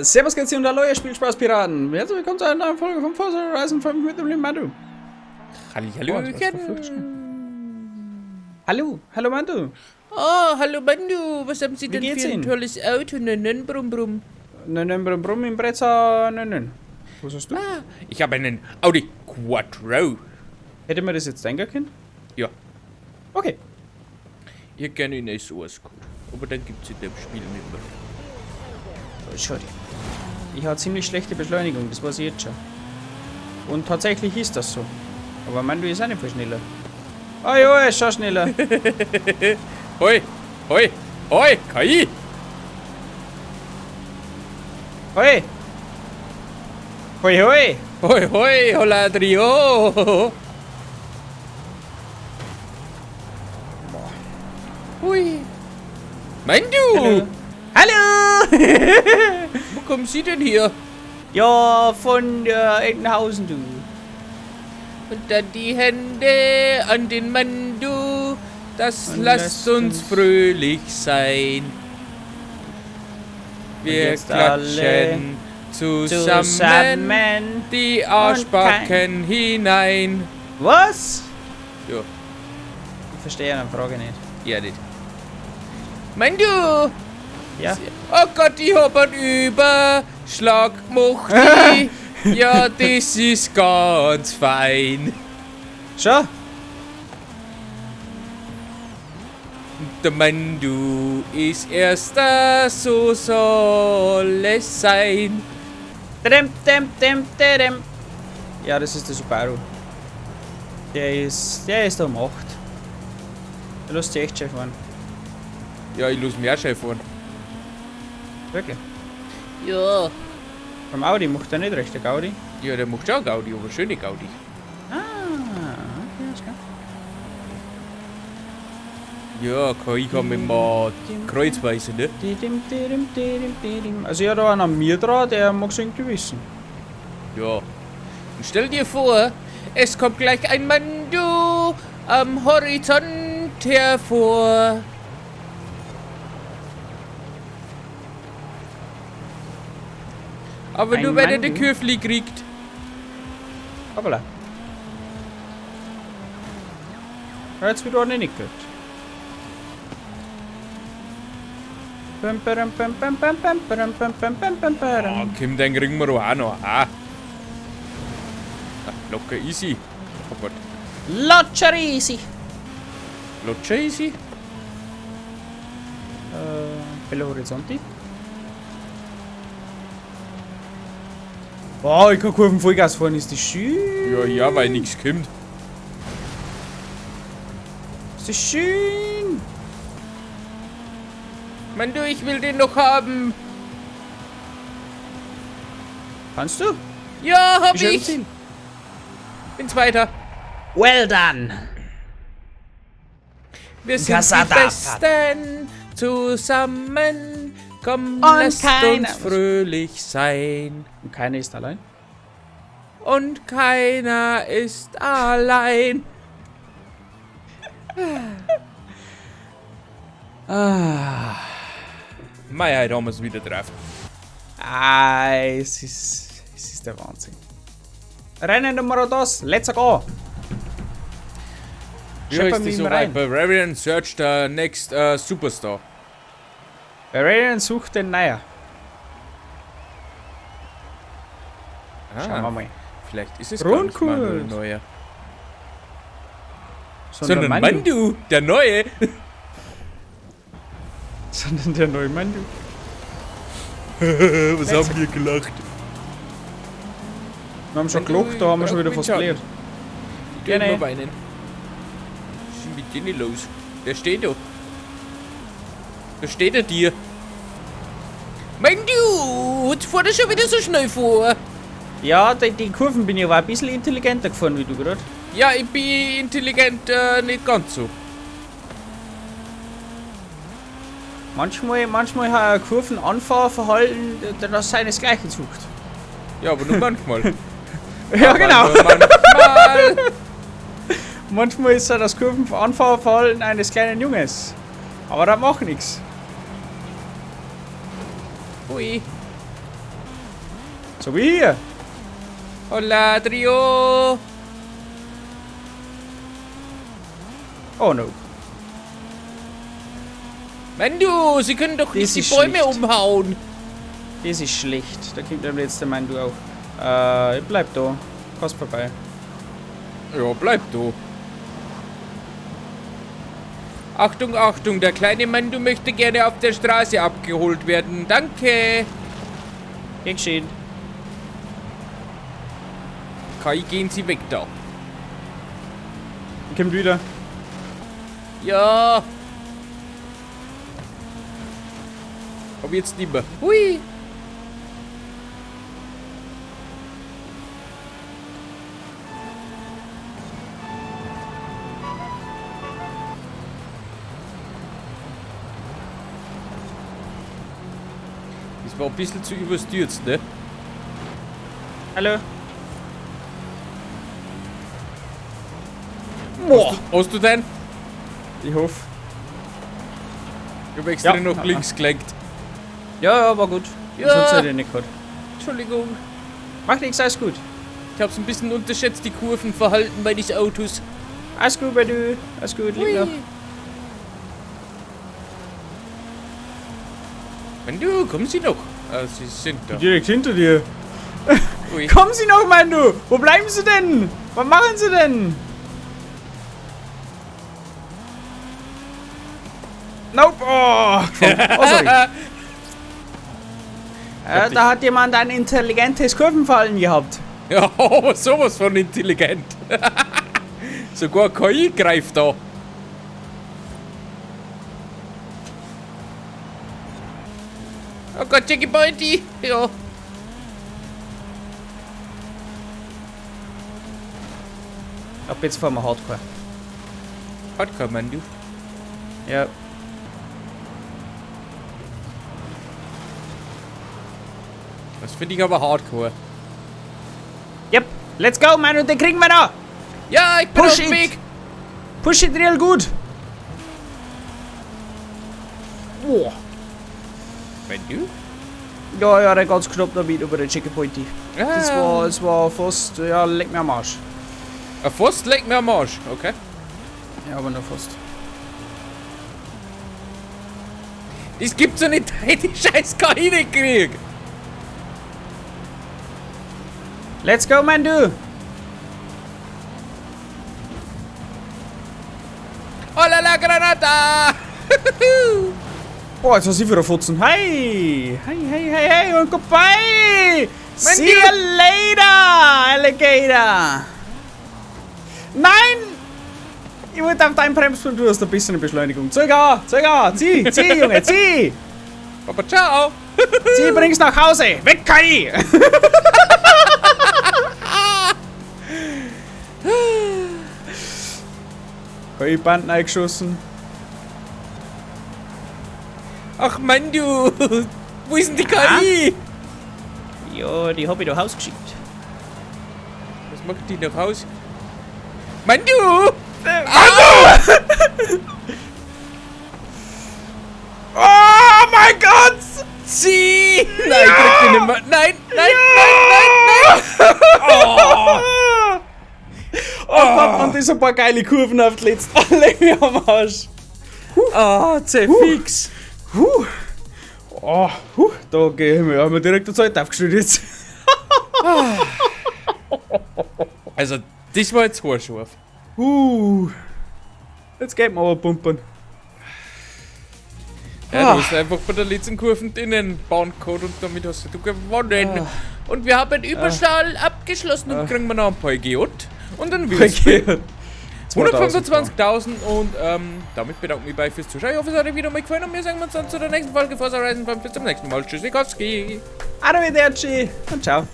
Servus, Grüezi und hallo, ihr Spielspaß-Piraten. Herzlich willkommen zu einer neuen Folge von Forza Horizon 5 mit dem lieben Mandu. Hallöchen. Hallo, hallo Mandu. Oh, hallo Mandu. Was haben Sie Wie denn geht's für ein Ihnen? tolles Auto? Nennen, brumm, brumm. Nein, nein, brumm, brumm, im Brezza, nein, nein. Was hast du? Ah, ich habe einen Audi Quattro. Hätte man das jetzt denken können? Ja. Okay. Ich hätte gerne einen SOS-Code. Aber dann gibt's in dem Spiel nicht mehr. Entschuldigung. Ich habe ziemlich schlechte Beschleunigung, das weiß ich jetzt schon. Und tatsächlich ist das so. Aber Mandu ist auch nicht viel schneller. Oh ja, er ist schon schneller. Hoi, hoi, hoi, KI. Hoi. Hoi, hoi. Hoi, hoi, holadrio. Hui. Mandu! Hallo. Hallo! Wo kommen Sie denn her? Ja, von Entenhausen, du. Und dann die Hände an den Mandu, das Und lasst lasst uns uns fröhlich sein. Wir jetzt alle klatschen zusammen, Zusammen. die Arschbacken hinein. Was? Ja, Ich verstehe eine Frage nicht. ja nicht. Mandu! Ja. Oh Gott, ich hab einen Überschlag gemacht. Ja, das ist ganz fein. Schon? Der Mandu ist erster, so soll es sein. Dem, dem, dem, dem. Ja, das ist der Subaru. Der ist um 8. Der lässt sich echt schön fahren. Ja, ich lass mich auch schön fahren. Wirklich. Ja. Beim Audi macht er nicht recht, der Gaudi. Ja, der macht schon Gaudi, aber schöne Gaudi. Ah, okay, alles klar. Ja, KI kann mich mal kreuzweise, ne? Also ich hab da einen an mir dran, der mag's irgendwie wissen. Ja. Und stell dir vor, es kommt gleich ein Mandu am Horizont hervor. Aber Ein nur wenn er den Mandu? Küfli kriegt. Hoppala. Ja, jetzt wird ordentlich nicht gekriegt. Oh, komm, den kriegen wir auch noch. Ah. Ach, locker easy. Oh Gott. Locker easy. Locker easy? Belo Horizonte. Boah, ich kann Kurven Vollgas fahren, ist das schön. Ja, ja, weil nichts kommt. Ist das schön. Mann, du, ich will den noch haben. Kannst du? Ja, hab Bist du ich. im Ziel? Bin Zweiter. Well done. Wir sind die Casada. Besten zusammen. Komm, Und lasst keiner- uns fröhlich sein. Und keiner ist allein. Und keiner ist allein. Ah. Mei, heute haben wir's wieder drauf. Ah, es ist der Wahnsinn. Rennen Nummer das, let's go! Wie Scheppern heißt wir die so ihm weit? rein. Bavarian search the next Superstar. Bavarian sucht den Neuer. Ah, Schauen wir mal. Vielleicht ist es gar nicht Manuel Rundkurs. Neuer. Sondern, Sondern Mandu. Mandu, der Neue. Sondern der neue Mandu. Was haben wir gelacht? Wir haben schon Mandu, gelacht, da haben wir schon ich wieder brauch fast Windschatten. geleert. Ich Gerne. immer weinen. Was ist denn mit denen los? Der steht da. Da steht er dir. Mandu, jetzt fährt er schon wieder so schnell vor. Ja, die Kurven bin ich aber ein bisschen intelligenter gefahren wie du gerade. Ja, ich bin intelligent, nicht ganz so. Manchmal hat ein Kurvenanfahrverhalten, das seinesgleichen sucht. Ja, aber nur manchmal. Ja, Aber genau. Nur manchmal. Manchmal ist ja das Kurvenanfahrverhalten eines kleinen Junges. Aber das macht nichts. Ui. So wie hier. Hola, Trio. Oh no. Mando, Sie können doch Das nicht die ist Bäume schlecht. umhauen. Das ist schlecht. Da kommt der letzte Mando auch. Ich bleib da. Passt vorbei. Ja, bleib da. Achtung, Achtung, der kleine Mando möchte gerne auf der Straße abgeholt werden. Danke. Geh geschehen. Kai, gehen Sie weg da. Kommt wieder. Ja. Aber jetzt nicht mehr. Hui. Das war ein bisschen zu überstürzt, ne? Hallo. Boah. Hast du den? Ich hoffe. Ich hab extra Ja. noch links gelenkt. Ja, ja, war gut. Ja. Sonst hätte ich nicht gehabt. Entschuldigung. Macht nichts, alles gut. Ich hab's ein bisschen unterschätzt, die Kurvenverhalten meines Autos. Alles gut bei dir. Alles gut, lieb noch. Mando, kommen Sie noch. Ah, Sie sind da. Direkt hinter dir. Ui. Kommen Sie noch, Mando! Wo bleiben Sie denn? Was machen Sie denn? Nope! Oh, oh sorry. Da hat jemand ein intelligentes Kurvenverhalten gehabt. Ja, aber sowas von intelligent. Sogar KI greift da. Oh Gott, Jackie Bounty. Ja. Ab jetzt fahren wir Hardcore. Hardcore, Mando. Ja. Das finde ich aber Hardcore. Yep. Let's go, Manu, den kriegen wir noch. Ja, ich bin Push auf dem it. Weg. Push it real gut. Boah. Mando? Ja, ja, der ganz knapp damit über den Checkpoint. Ah. Das war fast, ja, leck mir am Arsch. Ah, fast leck mir am Arsch, okay. Ja, aber nur fast. Das gibt's doch nicht, dass ich die scheiß KI nicht krieg. Let's go, Mando. Oh la la, Granata! Boah, jetzt hast du wieder Fotzen. Hey! Hey, hey, hey, hey und goodbye! See you later, Alligator! Nein! Ich wollte auf deinen Bremspunkt, du hast ein bisschen Beschleunigung. Zöger, zöger, zieh, zieh, Junge, zieh! Papa, ciao! Zieh, bring's nach Hause! Weg, KI! KI-Banden eingeschossen. Ach Mann, du! Wo ist denn die KI? Ja, die hab ich nach Hause geschickt. Was macht die nach Hause? Mann, du! Mann, du! Oh mein Gott! Zieh! Nein, ich krieg die nicht mehr. Nein, nein, nein, nein, nein! Oh. Oh Gott, und das sind ein paar geile Kurven auf die letzte. Leck mich am Arsch. Ah, zerfix. Huh. Oh, huh. Da gehen wir, haben wir direkt die Zeit aufgestellt jetzt. Also, das war jetzt haarscharf. Jetzt geht man aber pumpen. Ja, du hast einfach bei der letzten Kurve drinnen Bahncode und damit hast du gewonnen. Ah. Und wir haben Überschall abgeschlossen und kriegen wir noch ein paar Geld. Und dann wird's 125.000 und damit bedanke ich mich bei euch fürs Zuschauen. Ich hoffe, es hat euch wieder mal gefallen und wir sehen uns dann zu der nächsten Folge Forza Horizon 5. Bis zum nächsten Mal. Tschüssikowski. Arrivederci und ciao.